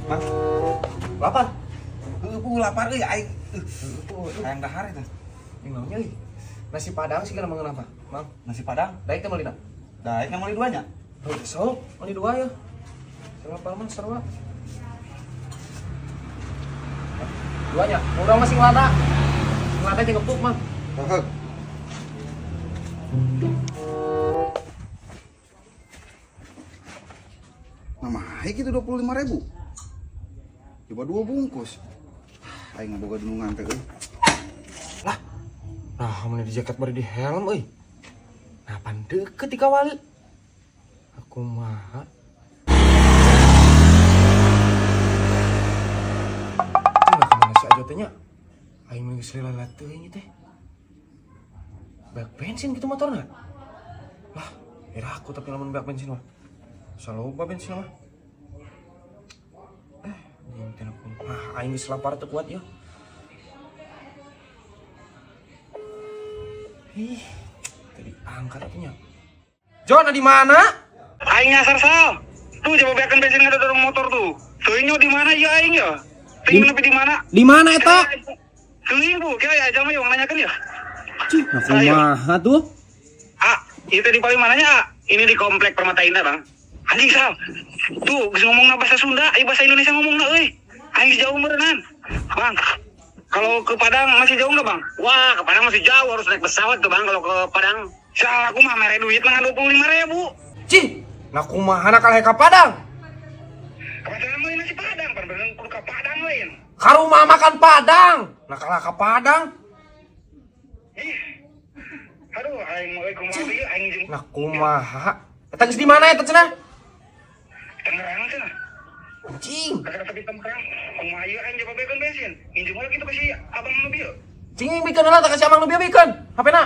Bang. Lapar. Heuh, lapar euy aing. Hayang dahar eta. Jeung naon euy? Nasi Padang sih kana mangeun apa? Mang, nasi Padang. Daek teh meulina? Daek meuli dua nya. Heuh, sok, meuli dua ya. Lapar mah sarua. Duanya, urang masih ngelada. Ngelada jeung gepuk mah. Heeh. Nah, mahal gitu 25.000. Coba 2 bungkus. Aing ngaboga dunungan teh euy. Lah. Nah, mun di jaket bari di helm euy. Nah, pan deukeut dikawali. Aku mah. Nah, kemana si Ajo teh nya? Aing mah geus lila teuing teh. Bak bensin gitu motorna. Lah, era aku tapi lamun bak bensin mah. Saloba bensin mah. Jeung teh aku. Ah, aing geus lapar teu kuat ya. Ih, tadi angkat atunya. Jon, di mana? Aing nyasar sal. Tuh coba beakan bensin ngadorong motor tuh. Teuing di mana ya aing ya? Teuing nepi di mana? Di mana eta? Teuing bu, kira ya aja mah yang nanyakeun ya. Cih, nah kumaha tuh? Ah, itu di paling mananya, ah? Ini di komplek Permata Indah, Bang. Anjing sal. Tuh, geus ngomongna bahasa Sunda, ayo bahasa Indonesia ngomongna euy. Aing jauh meureunan. Bang, kalau ke Padang masih jauh nggak, Bang? Wah, ke Padang masih jauh, harus naik pesawat tuh, Bang, kalau ke Padang. Sal, aku mah mere duit mah 25.000. Cih, nah kumaha na kalah ka Padang? Padang mah nasi Padang, bener kudu ka Padang lain. Ka rumah makan Padang. Nah kalah ka Padang. Ih. Aduh, aing mah euy kumaha ieu aing jeung. Nah kumaha? Eta geus di mana eta cenah? Tangerang cenah. Anjing. Kakak tapi Tangerang, kumaha ieu aing jawab bekeun bensin. Nginjem heula kitu ka si abang nu bieu. Cing bikeun heula tah ka si abang nu bieu bikeun. HP-na.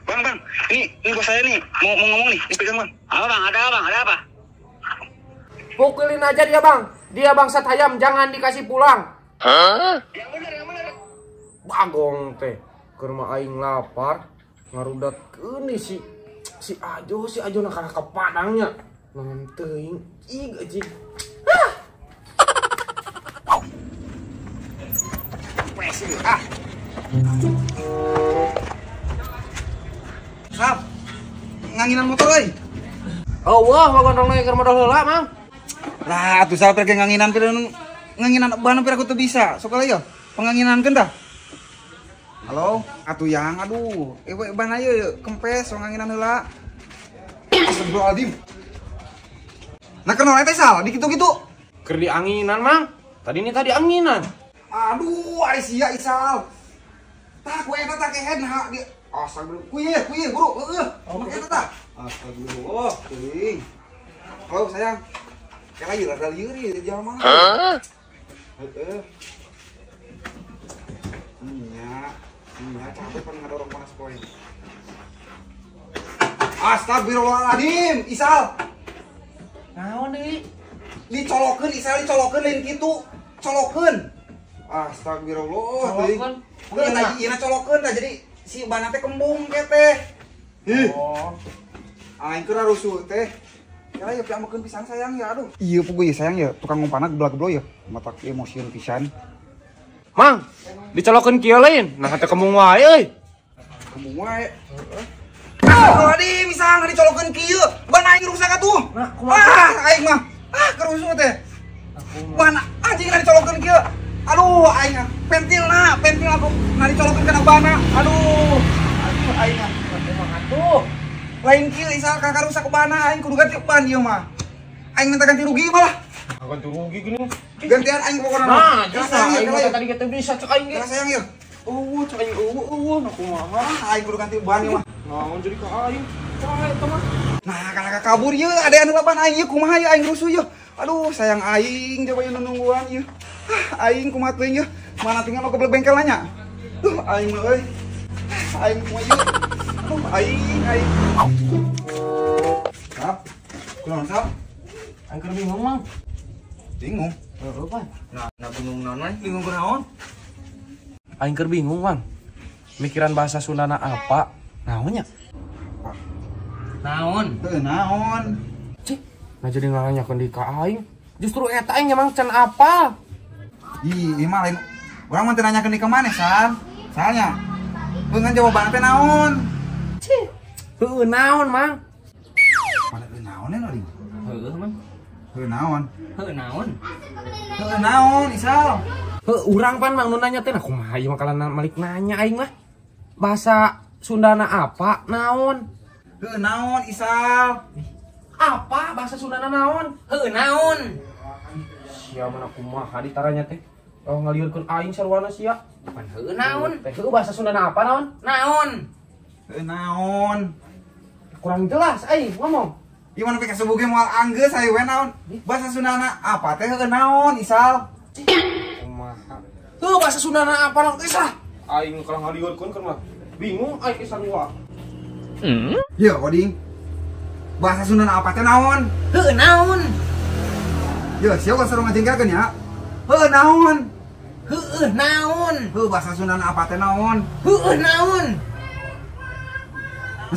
Bang, bang, ini bos saya nih, mau ngomong nih, dipegang bang. Apa bang, ada apa bang, ada apa? Pukulin aja dia bang, dia bangsat ayam, jangan dikasih pulang. Hah? Yang bener, yang bener. Bagong teh, ke rumah aing lapar, ngarudat keuni si Ajo, si Ajo nak ke Padangnya. Naon teuing, ih anjing. Hah. Ah. Sap, nganginan motor euy. Oh wah, wagon rong keur modal heula, Mang. Lah, atuh sal pergi nganginan pira nganginan ban pira aku teu bisa. Sok lah ya, penganginankeun tah. Halo, atuh yang aduh, ewe ban ayo kempes sok nganginan heula. Astagfirullahaladzim. Nah, kenal teh sal, di kitu-kitu. Keur dianginan, Mang. Tadi ini tadi anginan. Aduh, ari sia Isal. Tah ku eta tah kehed nah di astagfirullah. Kuy, bro, heeh. Make eta tah. Astagfirullah, teuing. Halo sayang. Kayak lagi rada lieur ieu di jalan mana? Hah? Heeh. Nya, nya capek pan ngadorong panas poe. Astagfirullahaladzim, Isal. Naon deui? Dicolokeun Isal, dicolokeun lain kitu. Colokeun. Astagfirullah, teuing. Heuh, tadi ieu colokeun tah jadi si bana teh kembung ke teh. Ih. Oh. Aing keur rusuh teh. Ya ya piambekeun pisan sayang ya aduh. Ieu puguh sayang ya tukang ngumpana geblak-geblok ya. Mata emosieun pisan. Mang, dicolokeun kieu lain. Nah teh kembung wae euy. Kembung wae. Heeh. Aduh, misal dicolokeun kieu, ban aing rusak atuh. Nah, kumaha? Ah, aing mah. Ah, kerusuh teh. Ban anjing dicolokeun kieu. Aduh, aing pentilna, pentil aku nah dicolokeun kana bana. Aduh. Aduh aing mah. Kumaha tuh? Lain kieu Isal kakak rusak bana aing kudu ganti ban ieu mah. Aing minta ganti rugi malah. Ganti rugi gini. Gantian aing pokona mah. Nah, bisa aing mah tadi ge bisa cek aing ge. Sayang ieu. Eueuh cek aing eueuh nah kumaha. Aing kudu ganti ban ieu mah. Naon jadi ka aing? Cai eta mah. Nah, kakak kabur ieu adean heula ban aing ieu kumaha ieu aing rusuh ieu. Aduh, sayang aing coba ieu nungguan ieu. Ah, aing kumaha teuing ieu. Mana tinggal nu geblek bengkel nanya. Duh, aing mah euy. Aing kumaha ieu. Aduh, aing aing. Sap. Kunaon sap? Aing keur bingung, Mang. Bingung? Heeh, Pan. Nah, bingung naon mah? Bingung kunaon? Aing keur bingung, Mang. Mikiran bahasa Sundana apa? Naonnya? Apa? Naon? Heuh, naon? Cih, nah jadi ngaranyakeun di ka aing. Justru eta aing emang can apal. Ih, ieu mah lain urang mah teu nanyakeun ka maneh, Sal. Salnya. Heungan jawaban teh naon? Cih. Heueuh naon, Mang? Mana heueuh naon ya, Oding? Heueuh, Mang. Heueuh naon? Heueuh naon? Heueuh naon, Isal? Heuh, urang pan Mang nu nanya teh nah kumaha ieu mah kalana malik nanya aing mah. Bahasa Sundana apa naon? Heueuh naon, Isal? Apa bahasa Sundana naon? Heueuh naon? Sia mana kumaha ditaranya teh? Oh ngaliurkeun aing sarwana sia. Pan heueuh naon? Teh heueuh bahasa Sundana apa naon? Naon? Heueuh naon? Kurang jelas aing ngomong. Ieu mah nepi ka subuh ge moal anggeus aing we naon? Bahasa Sundana apa teh heueuh naon, Isal? Kumaha? Heueuh bahasa Sundana apa naon geus lah. Aing kalah ngaliurkeun keur mah. Bingung aing sarua. Ye, Oding. Bahasa Sundana apa teh naon? Heueuh naon? Ye, sia ulah sarua ngajengkelkeun ya. Heueuh naon? Heueuh naon? Heueuh bahasa Sundana apa teh naon? Heueuh naon?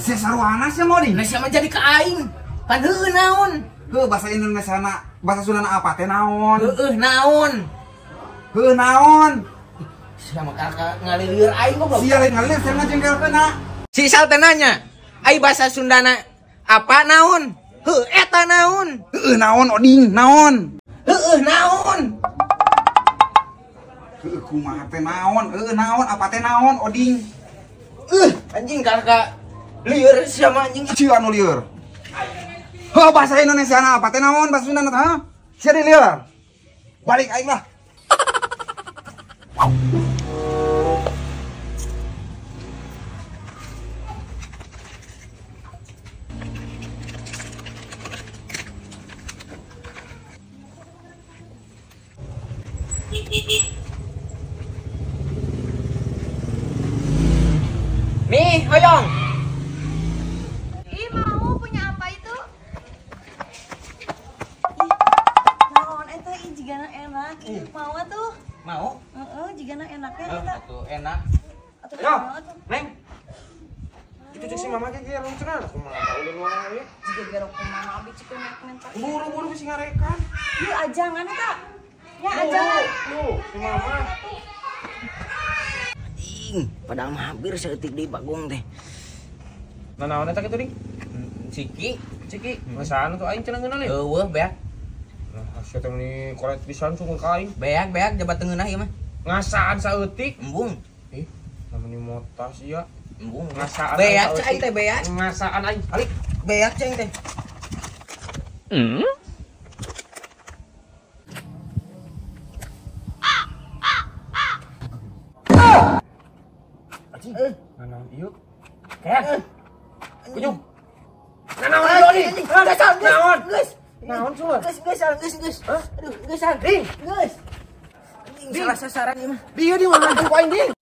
Sia saruana sia mau ding. Nah sia mah jadi ka aing. Pan heueuh naon? Heueuh bahasa Indonesia na, bahasa Sundana apa teh naon? Heueuh naon? Heueuh naon? Sia mah kakak ngalieur aing goblok. Sia lain ngalieur sia ngajengkelkeun na. Si Isal teh nanya, ai bahasa Sundana apa naon? Heueuh eta naon? Heueuh naon Oding, naon? Heueuh naon? Heueuh kumaha teh naon? Heueuh naon apa teh naon Oding? Anjing kakak lieur sia mah anjing. Sia anu lieur. Heuh bahasa Indonesia na apa teh naon bahasa Sundana teh? Sia di lieur. Balik aing lah. Nih, hoyong. Ih, mau punya apa itu? Ih, naon eta ih jigana enak. Ih, mau atuh. Mau? Heeh, jigana enaknya eta. Atuh enak. Atuh Yo, atuh. Neng. Itu cek si mama ge gerong cenah kumaha ulun wae. Jiga gerong kumaha abi cik nek minta. Buru-buru bisi ngarekan. Ieu ajangan eta. Ya ajangan. Tuh, si mama. Anjing, padahal mah hampir saeutik deui Bagong teh. Nah, naon eta kitu ding? Ciki, Ciki, ngasaan tuh aing cenah ngeunah le. Eueuh beak. Nah, sia teh meuni koret pisan sungguh ka aing. Beak-beak jabat tengeunah ieu mah. Ngasaan saeutik. Embung. Ih, namanya motas ya. Embung. Ngasaan beak cai teh beak. Ngasaan aing. Balik. Beak cai teh. Anjing. Nanaon ieu? Kayak. Kunyung. Nanaon ieu nih? Naon? Geus. Naon sumur? Geus, geus, geus, geus. Aduh, geus, Ding. Geus. Anjing salah sasaran ieu mah. Dia di mana ku aing ding?